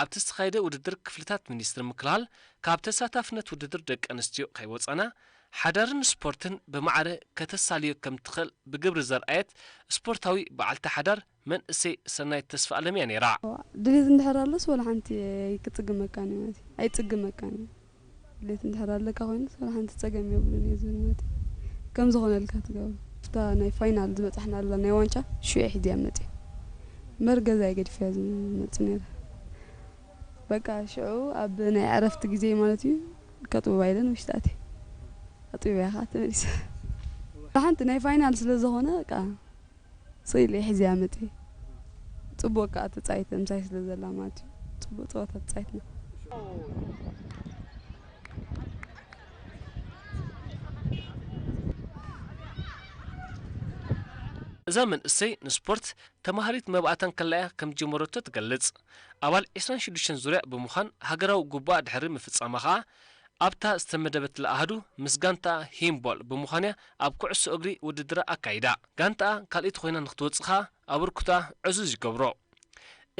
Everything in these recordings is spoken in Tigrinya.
ኣብቲ ዝተኻየደ ውድድር ክፍልታት ሚኒስትሪ ምክልኻል ካብ ተሳታፍነት ውድድር ደቂ ኣንስትዮ ከይወፃና ሓዳርን ስፖርትን ብማዕረ ከተሳልዮ ከም ትኽእል ብግብሪ ዘርኣየት ስፖርታዊ በዓልቲ ሓዳር መንእሰይ ሰናይት ተስፋ ኣለምያ ነይራ። ድሌት እንድሕር ኣሎስ ወላ ሓንቲ ኣይክጽግመካን እዩ ማለት እዩ። ኣይጽግመካን እዩ። ድሌት እንድሕር ኣለካ ኮይኑስ ወላ ሓንቲ ጸገም የብሉን እየ ዝብል ማለት እዩ። ከም ዝኾነልካ ትገብሮ። እታ ናይ ፋይናል ዝበጻሕናላ ናይ ዋንጫ ሽዑ ሒዝያ መጽየ። እምበር ገዛይ ገዲፈያ ዝመጽእ ነይረ። በቃ ሽዑ ኣብ ናይ ዕረፍቲ ግዜ ማለት እዩ። ከጥብባ ኢለን ውሽጣ ኣትየ። ኣጥቢበያ ከኣ ተመሊሰ። ሓንቲ ናይ ፋይናል ስለ ዝኾነ በቃ ስኢለ ሒዝያ መጽየ። ጽቡቅ ከኣ ተጻይተ ምሳይ ስለ ዘላ ማለት እዩ። ጽቡቅ ጸወታ ተጻይትና። እዛ መንእሰይ ንስፖርት ተማሃሪት መባእታ እንከላ እያ ከም ጀመረቶ ትገልጽ። ኣባል ዕስራን ሽዱሽተን ዙርያ ብምዃን ሃገራዊ ጉባኣ ድሕሪ ምፍጻማ ከኣ ኣብታ ዝተመደበትላ ኣሃዱ ምስ ጋንታኣ ሂምቦል ብምዃን እያ ኣብ ኩዕሶ እግሪ ውድድራ ኣካይዳ። ጋንታኣ ካልኣይቲ ኮይና ንክትወጽእ ከኣ ኣበርክቶኣ ዕዙዝ ይገብሮ።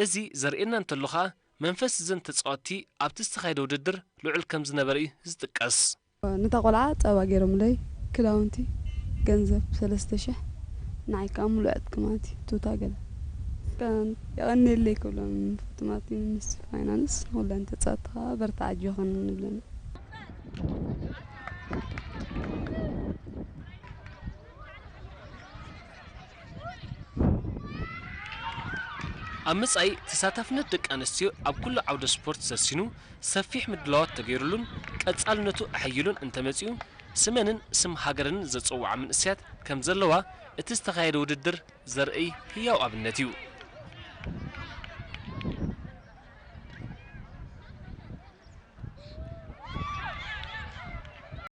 እዚ ዘርእየና እንተሎ ከኣ መንፈስ እዘን ተጻወትቲ ኣብቲ ዝተኻየደ ውድድር ልዑል ከም ዝነበረ እዩ ዝጥቀስ። ነታ ቆልዓ ጸባ ገይሮምለይ፣ ክዳውንቲ፣ ገንዘብ ሰለስተ ሽሕ፣ ንዓይ ከኣ ምሉእ ዕጥቂ ማለት እዩ፣ ቱታ ገለ። ከ-፣ የቐንየለይ ክብሎም ፍትማት ሚኒስትሪ ፋይናንስ፣ ንኹለን ተጻወትቲ ከኣ በርትዓ ኣጆኽን ንብለን። ኣብ መጻኢ ተሳታፍነት ደቂ ኣንስትዮ ኣብ ኩሉ ዓውደ ስፖርት ሰሲኑ ሰፊሕ ምድላዋት ተገይሩሉን ቀጻልነቱ ኣሐይሉን እንተመጺኡ ስመንን ስም ሃገረንን ዘጸውዓ መንእሰያት ከም ዘለዋ እቲ ዝተኻየደ ውድድር ዘርእይ ህያው ኣብነት እዩ።